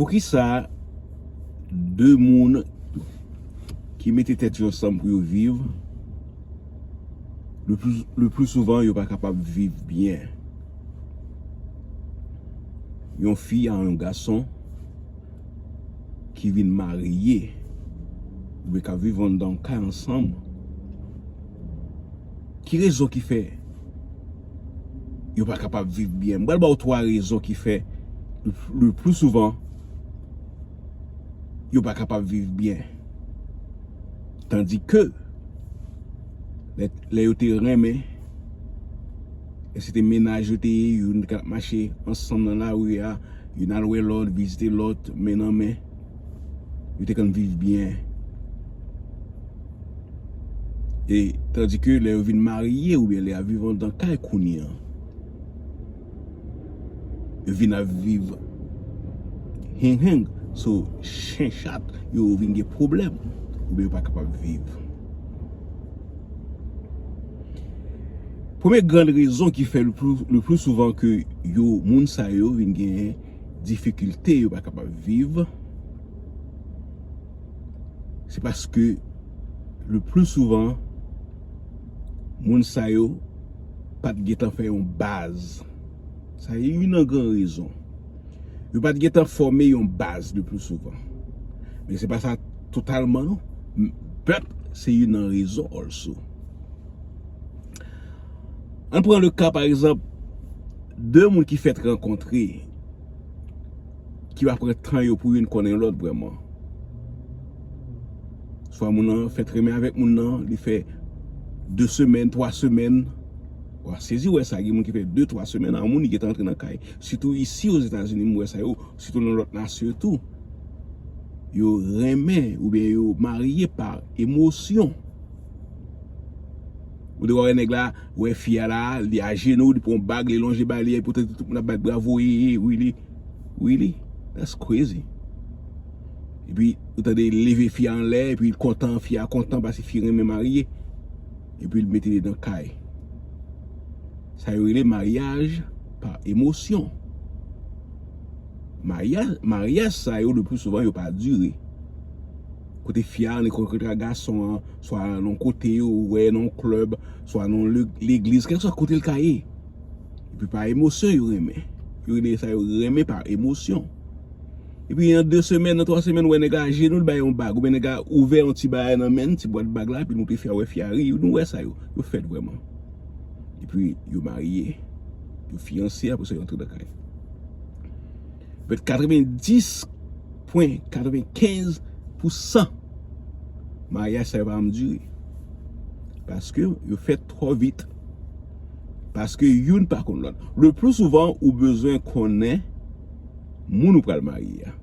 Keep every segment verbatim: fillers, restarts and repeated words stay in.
Poukisa de moun ki mete tèt yo ansanm pou yo viv, le plus, le plus souvent, yo pa kapab viv byen? Yon fi a yon gason ki vin marye, oubyen k ap viv anndan yon kay ansanm, ki rezon ki fè yo pa kapab viv byen? M pral ba w twa rezon ki fè, le, le plus souvent, yo pa kapab viv byen. Tandike, lè, lè yo te renmen, e se te mennaj yo te ye, youn te ka mache ansanm nan lari a, youn al wè lòt, vizite lòt, men nan men, yo te konn viv byen. E tandike lè yo vin marye oubyen lè y ap viv anndan kay kounye a, yo vin ap viv heng heng, so chen chat, yo vin gen pwoblèm, oubyen yo pa kapab viv. Premye grann rezon ki fè le plus, le plus souvent ke yo, moun sa yo vin gen difikilte, yo pa kapab viv, se paske le plus souvent, moun sa yo pa t gentan fè yon baz. Sa se youn nan gran rezon. Yo pa t gentan fòme yon baz le plus souvent. Men se pa sa totalman, non. M-, but se youn nan rezon also. Ann pran le ka, pa egzanp, de moun ki fèk rankontre, ki pa pran tan yo pou youn konnen lòt vrèman. Swa moun nan fèk renmen avèk moun nan, li fè de semèn, twa semèn. W a sezi wè sa, gen moun ki fè de, twa semèn, a moun li gentan antre nan kay. Sitou isi Ozetazini, m wè sa yo, sitou nan lòt nasyon tou. Yo renmen oubyen yo marye pa emosyon. Ou te wè nèg la, wè fi a la, li ajenou, li pran bag, li lonje ba li, epi ou tande tout moun ap bat bravo, wi, wi, wi, really? Really? That's crazy. Epi ou tande leve fi a anlè, epi l kontan, fi a kontan paske fi renmen marye. Epi l mete li nan kay. Sa yo rele maryaj pa emosyon. Maryaj, maryaj sa yo, le plus souvent, yo pa dire. Kote fi a, li kontre ak gason an, swa nan yon kote yo wè, nan yon klèb, swa nan yon le-, legliz, kèlkeswa kote l ka ye. Epi pa emosyon yo renmen. Yo rele sa yo renmen pa emosyon. Epi nan de semèn, nan twa semèn, ou wè nèg la ajenou, li bay yon bag, oubyen nèg la ouvè yon ti bagay nan men l, ti bwat bag la, epi nou te fè wè fi a ri, nou wè sa yo, yo fèt vrèman. Epi yo marye, yo fiyanse, apre sa yo antre nan kay. But katrevendis pwen katrevenkenz pousan maryaj sa yo pa janm dire. Paske yo fèt twò vit. Paske youn pa konn lòt. Le plus souvent, ou bezwen konnen moun ou pral marye a.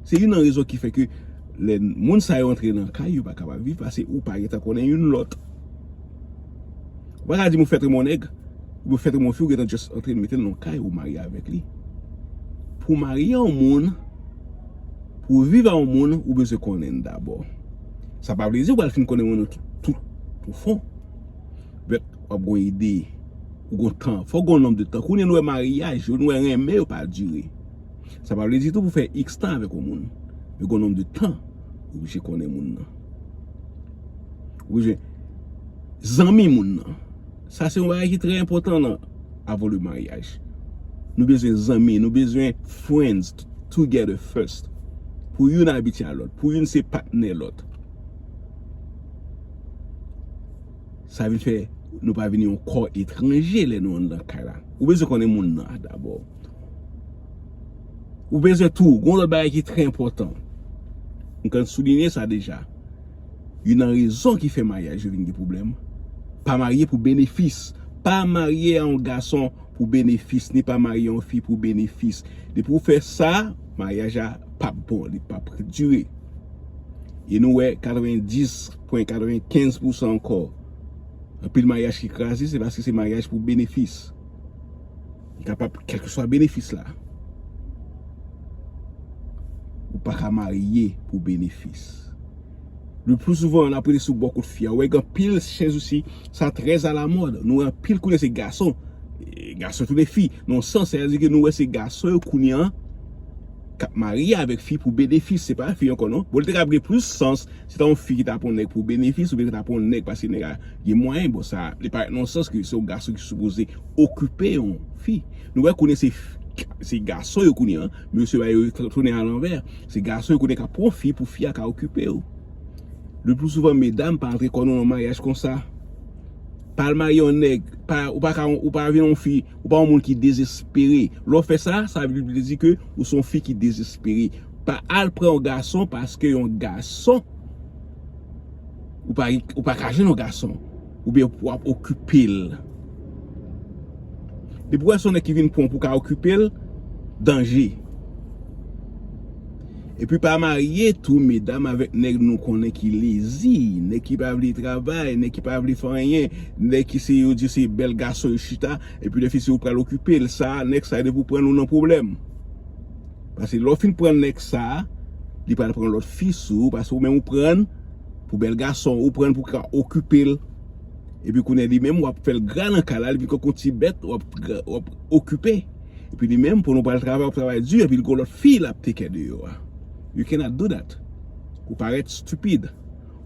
Se youn nan rezon ki fè ke lè moun sa yo antre nan kay, yo pa kapab viv, paske ou pa gentan konnen youn lòt. Ou pa ka di m ou fèt renmen yon nèg, ou fèt renmen yon fi, ou gentan just antre mete l nan yon kay, ou marye avèk li. Pou w marye yon moun, pou w viv a yon moun, ou bezwen konnen l dabò. Sa pa vle di ou pral fin konnen moun nan tout, tout pwofon. But w ap gon ide, ou gon tan. Fòk gon nonb de tan. Kounye a nou wè maryaj yo, nou wè renmen yo pa dire. Sa pa vle di tou pou fè X tan avèk yon moun. Men gon nonb de tan ou oblije konnen moun nan. Ou bezwen zanmi moun nan. Sa se yon bagay ki trè enpòtan nan, avan le maryaj. Nou bezwen zanmi, nou bezwen friends t-, together first. Pou youn abitye a lòt, pou youn se patnè lòt. Sa vin fè nou pa vin yon kò etranje lè nou anndan kay la. Ou bezwen konnen moun nan dabò. Ou bezwen tou, gon lòt bagay ki trè enpòtan. M konn soulinye sa deja. Youn nan rezon ki fè maryaj yo vin gen pwoblèm. Pa marye pou benefis. Pa marye a yon gason pou benefis, ni pa marye yon fi pou benefis. Depi w fè sa, maryaj la p ap bon, li p ap dire. E nou wè katrevendis pwen katrevennkenz pousan ankò, anpil maryaj ki kraze, se paske se maryaj pou benefis. Li kapab, kèlkeswa benefis la, ou pa ka marye pou benefis. Le plus souvent, l ap rete sou bò kot fi a. Ou wè, gen anpil chèz osi, sa trè alamòd. Nou wè anpil kounye a se gason. E, gason tounen fi. Nan yon sans, sètadi ke nou wè se gason yo kounye a k ap marye avèk fi pou benefis, se pa fi ankò non. Bon, li te ka gen plis sans si ta yon fi ki ta pran nèg pou benefis oubyen ki ta pran nèg paske nèg la gen mwayen. Bon, sa li parèt nan yon sans ke se yon gason ki sipoze okipe yon fi. Nou wè kounye se, se gason yo kounye an, mesye ba yo tounen alanvè. Se gason yo kounye k ap pran fi pou fi a ka okipe yo. Le pli souvan, medam, pa antre kò nou nan maryaj konsa. Pa al marye yon nèg, pa, ou pa ka, ou pa vin yon fi, ou pa yon moun ki dezespere. Lè w fè sa, sa vle di ke ou se yon fi ki dezespere. Pa al pran yon gason paske yon gason, ou pa, ou pa ka jwenn yon gason. Oubyen w ap okipe l. Depi w wè se yon nèg ki vin pran w pou w ka okipe l, danje. Epi pa marye tou, medam, avèk nèg nou konnen ki lezi, nèg ki pa vle travay, nèg ki pa vle fè anyen, nèg ki se yo di se bèl gason yo chita, epi lè fi se ou pral okipe l, sa, nèg sa depi w pran l ou nan pwoblèm. Paske lè w fin pran nèg sa, li pral pran lòt fi sou ou, paske ou menm ou pran l pou bèl gason, ou pran l pou ka okipe l. Epi kounye a li menm w ap fè l gra nan kay la, li vin konn yon ti bèt, w ap, w ap okipe. Epi li menm, pandan w pral travay, w ap travay di, epi l gen lòt fi l ap take care de yo a. You cannot do that. Ou parèt stupid.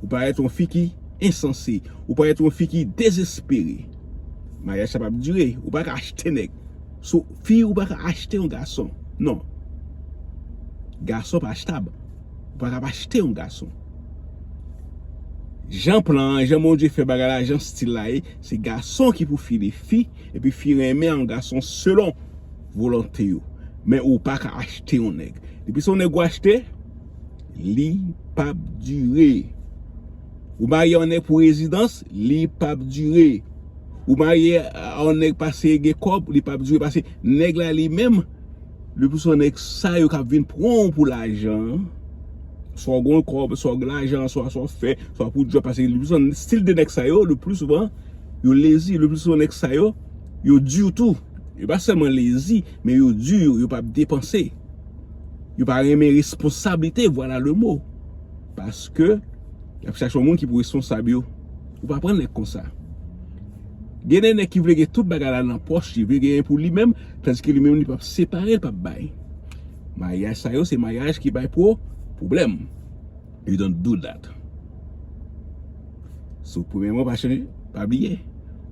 Ou parèt yon fi ki ensanse. Ou parèt yon fi ki dezespere. Maryaj sa p ap dire. Ou pa ka achte nèg. So, fi, ou pa ka achte yon gason. Non. Gason pa achtab. Ou pa ka achte yon gason. Jan plan an, jan Bondye fè bagay la, jan stil la ye, se gason ki pou file fi, epi fi renmen yon gason selon volonte yo. Men ou pa ka achte yon nèg. Depi se yon nèg ou achte, li p ap dire. Ou marye yon nèg pou rezidans, li p ap dire. Ou marye a yon nèg paske gen kòb, li p ap dire. Paske nèg la li menm, le plis souvan nèg sa yo k ap vin pran w pou lajan. Swa w gen kòb, swa w gen lajan, swa, swa w fè, swa pou djòb. Paske le plis souvan, stil de nèg sa yo, le plis souvan, yo lezi. Le plis souvan nèg sa yo, yo di tou. Yo pa sèlman lezi, men yo di, yo pa ap depanse. Yo pa renmen responsablite, vwala le mo. Paske y ap chache yon moun ki pou responsab yo. Ou pa pran nèg konsa. Gen de nèg ki vle gen tout bagay la nan pòch, li vle genyen pou li menm, tandiske li menm li p ap separe, li p ap bay. Maryaj sa yo, se maryaj ki bay pwo-, pwoblèm. You don't do that. So, premyèman, pa chanje, pa bliye,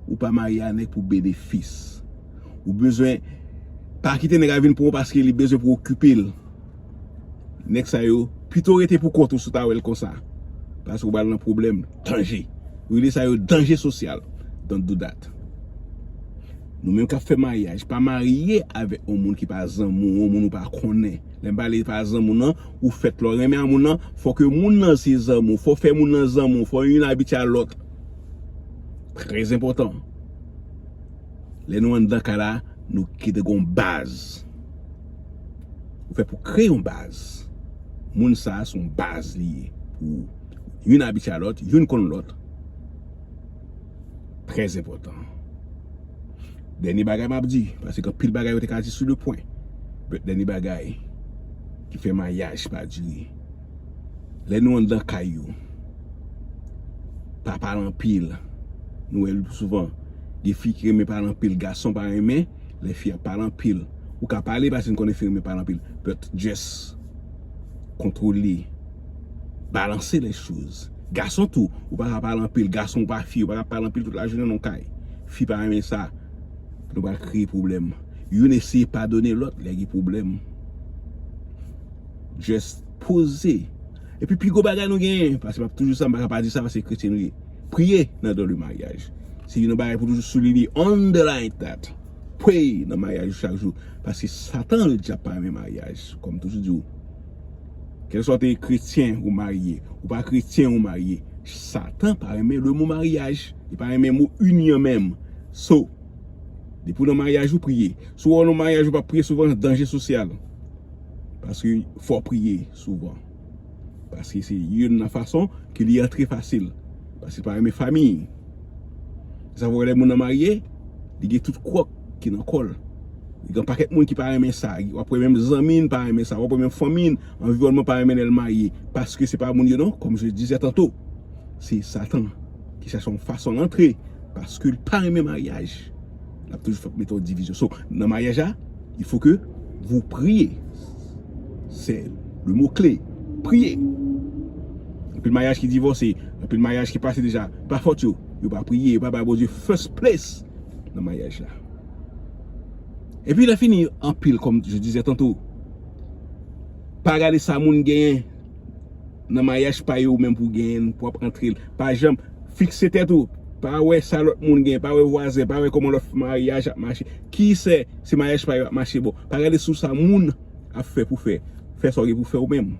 ou pa marye a nèg pou benefis. Ou bezwen, pa kite nèg la vin pran w paske li bezwen pou okipe l. Nèg sa yo, pito rete pou kont ou si w ta wè l konsa. Paske w pral nan pwoblèm, danje. Yo rele sa yo danje sosyal. Don't do that. Nou menm k ap fè maryaj, pa marye avèk yon moun ki pa zanmi w, yon moun ou pa konnen. Lè m pale pa zanmi w nan, ou fèt lè w renmen a moun nan, fò ke moun nan se zanmi w, fò fè moun nan zanmi w, fò youn abitye a lòt. Trè enpòtan. Lè nou anndan kay la, nou kite gon baz. Ou fè pou kreye yon baz. Moun sa a se yon baz li ye. Pou youn abitye a lòt, youn konn lòt. Trè enpòtan. Dènye bagay m ap di, paske gen anpil bagay yo te ka di sou le pwen. But dènye bagay ki fè maryaj pa dire. Lè nou anndan kay yo, pa pale anpil. Nou wè l pi souvan, gen fi ki renmen pale anpil, gason pa renmen lè fi ap pale anpil. Ou ka pale paske n konnen fi renmen pale anpil. But just kontwole, balanse les choses. Gason tou, ou pa ka pale anpil. Gason ou pa fi, ou pa ka pale anpil tout lajounen nan yon kay. Fi pa renmen sa. Nou pral kreye pwoblèm. Youn eseye padone lòt lè gen pwoblèm. Just poze. Epi pi gwo bagay nou genyen, paske m ap toujou sa, m pa ka pa di sa paske kretyen nou ye. Priye nan dan le maryaj. Se youn nan bagay pou toujou souliye, underline that. Pray nan maryaj ou chak jou. Paske Satan, ledyab, pa renmen maryaj. Kòm m toujou di w, kèlswa w te kretyen ou marye, ou pa kretyen ou marye, Satan pa renmen le mo maryaj. Li pa renmen mo inyon menm. So, depi w nan maryaj ou priye. Si w wè w nan maryaj ou pa priye souvan, danje sosyal. Paske fò w priye souvan. Paske se youn nan fason ke li antre fasil. Paske li pa renmen fanmi. Sa fè w wè lè moun nan marye, li gen tout kwòk ki nan kò l. Li gen pakèt moun ki pa renmen sa. W ap wè menm zanmi n pa renmen sa. W ap wè menm fanmi n, anviwònman pa renmen lè l marye. Paske se pa moun yo non, comme je disais tantôt. Se Satan ki chache yon fason l antre. Paske li pa renmen maryaj. L ap toujou fè mete yon divizyon. So, nan maryaj la, il faut que vous priez. Se le mo kle. Priye. Anpil maryaj ki divòse, anpil maryaj ki pase deja, pa fòt yo. Yo pa priye, yo pa bay Bondye first place nan maryaj la. Epi lè fini, anpil, comme je disais tantôt, pa gade sa moun genyen nan maryaj pa yo, ou menm pou genyen, pou ap antre l. Pa janm fikse tèt ou. Pa wè sa lòt moun genyen, pa wè vwazen, pa wè kòman lòt maryaj ap mache. Ki sè, se maryaj pa yo ap mache bon. Pa gade sou sa moun ap fè pou fè. Fè sa w gen pou fè ou menm.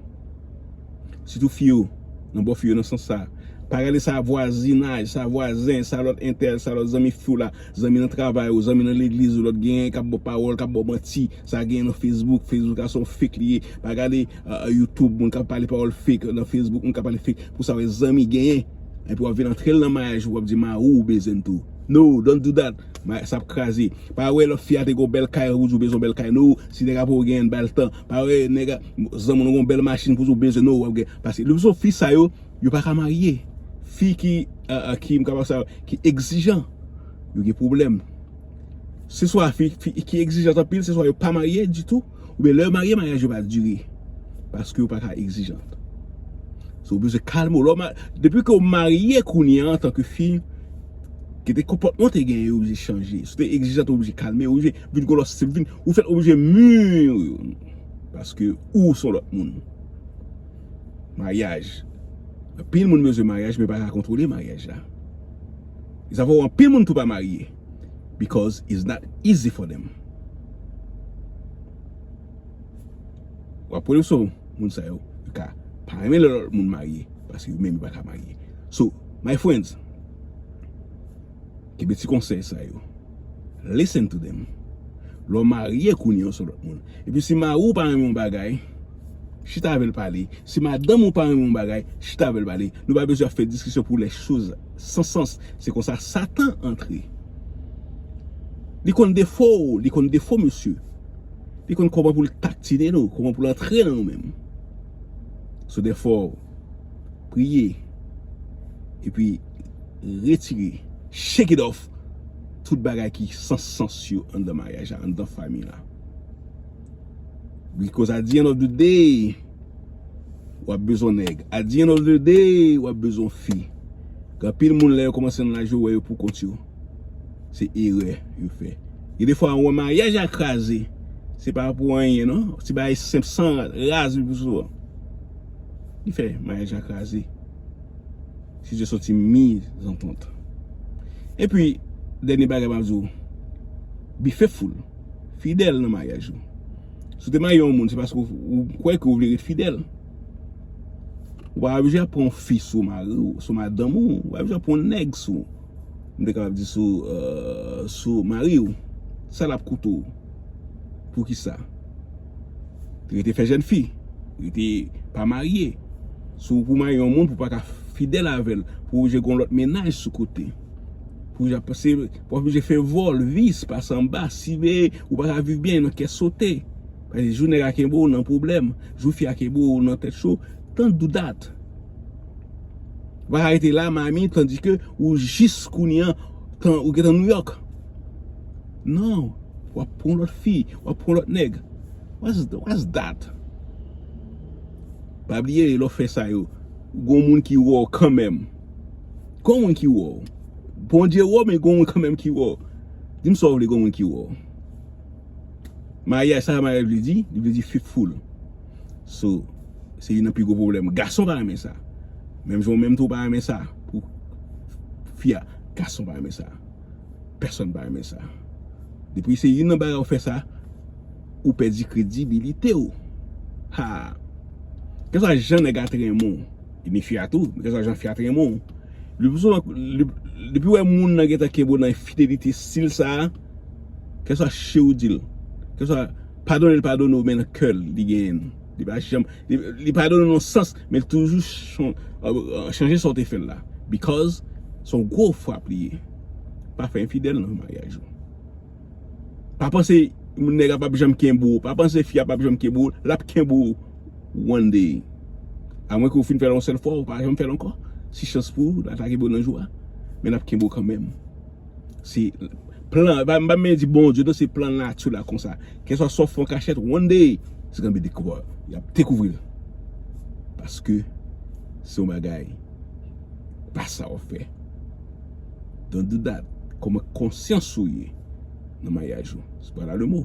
Sitou fi yo, nan bò fi yo nan sans sa. Pa gade sa vwazinaj, sa vwazen, sa lòt entèl, sa lòt zanmi fi w la, zanmi nan travay ou, zanmi nan legliz ou, lòt genyen k ap ba w pawòl, k ap ba w manti, sa genyen nan Facebook, Facebook a se yon fake li ye. Pa gade uh, YouTube, moun k ap pale pawòl fake nan Facebook, moun k ap pale fake, pou sa wè zanmi genyen. Epi w ap vin antre l nan maryaj ou, w ap di mari w bezwen l tou. No, don't do that. Sa ap kraze. Pa wè lòt fi a te gon bèl kay, ou di w bezwen bèl kay. No, si nèg ap ou genyen, ba l tan. Pa wè nèg a, zanmi w gon bèl machin pou di w bezwen, no, w ap gen. Paske lè w fi sa yo, yo pa ka marye. Fi ki, uh, uh, ki, m ka pa sa, ki egzijan, yo gen pwoblèm. Se swa fi, fi ki egzijant anpil, se swa yo pa marye ditou, oubyen lè yo marye, maryaj yo pa dire. Paske yo pa ka egzijant. So, ou bezwen kalme w. Lè w ma-, depi ke w marye kounye a antanke fi, gen de konpòtman w te genyen, yo oblije chanje. Si w te egzijant, ou oblije kalme, ou oblije vin gon lòt stil, vin, ou fèt oblije mûr. Paske ou se yon lòt moun. Maryaj. Anpil moun bezwen maryaj, men pa ka kontwole maryaj la. E sa fè w anpil moun tou pa marye. Because it's not easy for them. W ap pran leson moun sa yo, yo ka pa renmen lè lòt moun marye, paske yo menm yo pa ka marye. So, my friends, kenbe ti konsèy sa yo. Listen to them. Lè w marye kounye a se yon lòt moun. Epi si mari w pa renmen yon bagay, chita avè l pale. Si madanm ou pa renmen yon bagay, chita avè l pale. Nou pa bezwen ap fè diskisyon pour les choses sans sens. Se konsa Satan antre. Li konn defo w, li konn defo mesye. Li konn kòman pou l taktine nou, kòman pou l antre nan nou menm. So therefore, priye. Epi retire, shake it off, tout bagay ki san sans yo anndan maryaj la, anndan fanmi la. Because at the end of the day, w ap bezwen nèg. At the end of the day, w ap bezwen fi. Gen anpil moun lè yo kòmanse nan laj yo, wè yo pou kont yo. Se erè yo fè. Gen defwa, w wè maryaj la kraze. Se pa pou anyen, non. Ti bagay senp, san raz, wi, pou souvan. Li fè maryaj la kraze. Sitiyasyon ti mizantant. Epi, dènye bagay m ap di w, be faithful, fidèl nan maryaj ou. Si w te marye yon moun, se paske w, ou kwè ke w vle ret fidèl. Ou pa oblije ap pran yon fi sou mari w, sou madanm ou, ou pa oblije ap pran yon nèg sou, m te kapab di sou, euh, sou mari w. Sa l ap koute w. Poukisa? Rete fè jèn fi. Rete pa marye. Si w pou marye yon moun, pou pa ka fidèl avè l, pou oblije gon lòt mennaj sou kote. Pou oblije pase, pou oblije fè vòl, vis, pase anba, sibe, ou pa ka viv byen nan kè sote. Paske jou nèg la kenbe w nan pwoblèm, jou fi a kenbe w nan tèt cho, don't do that. Ou pa ka rete la, mami, tandike ou jis kounye an, tan, ou gentan Nouyòk. Non, w ap pran lòt fi, w ap pran lòt nèg. What's, what's that? Pa bliye, lè w fè sa yo, gon moun ki wè w kanmenm. Gon moun ki wè w. Bondye wè w, men gon moun kanmenm ki wè w. Di m sa w vle, gon moun ki wè w. Maryaj, sa maryaj vle di? Li vle di faithful. So, se youn nan pi gwo pwoblèm. Gason pa renmen sa. Menm jan w menm tou w pa renmen sa. Pou fi a, gason pa renmen sa. Pèsonn pa renmen sa. Depi se youn nan bagay ou fè sa, ou pèdi kredibilite w. Ha! Kèlkeswa jan nèg la te renmen w, e ni fi a tou, men kèlkeswa jan fi a te renmen w, li pi souvan, li, depi w wè moun nan gentan kenbe w nan enfidelite stil sa a, kèlkeswa che ou di l, kèlkeswa padone l padone w, men nan kè l, li genyen l. Li pa janm, li, li padone w nan sans, men l toujou chan-, euh, euh, chanje sa w te fè l la. Because se yon gwo frap li ye. Pa fè enfidèl nan maryaj ou. Pa panse nèg la p ap janm kenbe w. Pa panse fi a p ap janm kenbe w. L ap kenbe w one day. Amwen ke w fin fè l yon sèl fwa, ou pa janm fè l ankò. Si chans pou ou, l ap kenbe w nan jou a. Men l ap kenbe w kanmenm. Se plan, m pa, m pa menm di Bondye, non, se plan nati la konsa. Kèlkeswa sa w fè an kachèt, one day, Kanpe dekouvri, y ap dekouvri l. Paske se yon bagay pa sa w ap fè. Don't do that. Kòman konsyans ou ye nan maryaj ou? Se pa la le mo.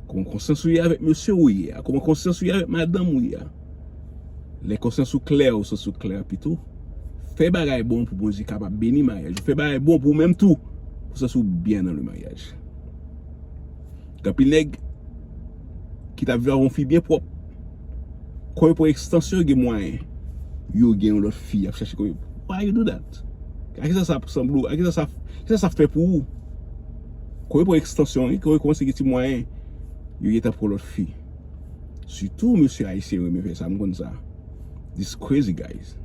Kòman konsyans ou ye avèk mesye ou ye a? Kòman konsyans ou ye avèk madanm ou ye a? Lè konsyans ou klè, ou santi w klè pito, fè bagay bon pou Bondye kapab beni maryaj ou. Fè bagay bon pou ou menm tou, pou santi w byen nan le maryaj. Gen anpil nèg ki t ap viv avèk yon fi byen pwòp. Kòm yo pran ekstansyon, yo gen mwayen. Yo gen yon lòt fi, y ap chèche kòm yo. Why you do that? A kisa sa sanble w? A kisa sa, kisa sa fè pou ou? Kòm yo pran ekstansyon, wi, kòm yo kòmanse gen ti mwayen, yo gentan pran lòt fi. Sitou mesye ayisyen renmen fè sa, m konn sa. This crazy, guys.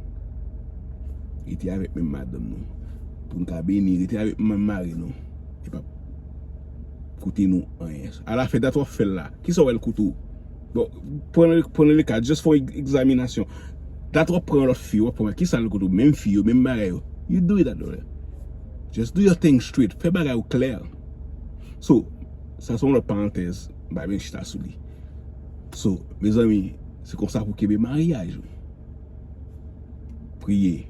Rete avèk menm madanm nou. Pou n ka beni, rete avèk menm mari nou. Li p ap koute nou anyen. Alafen, dat w ap fè l la, kisa w wè l koute w? Bon, pran le, pran le ka, just fè yon egzaminasyon. Dat w ap pran lòt fi, w ap pran, kisa l koute w? Menm fi yo, menm bagay yo. You do it that way. Just do your thing straight. Fè bagay ou klè. So, sa se yon lòt parantèz, m pa vin chita sou li. So, mezanmi, se konsa pou kenbe maryaj ou. Priye,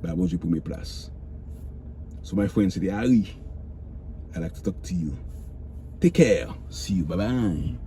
ba Bondye premye plas. So, my friend, se te Harry. I like to talk to you. Take care. See you. Bye bye.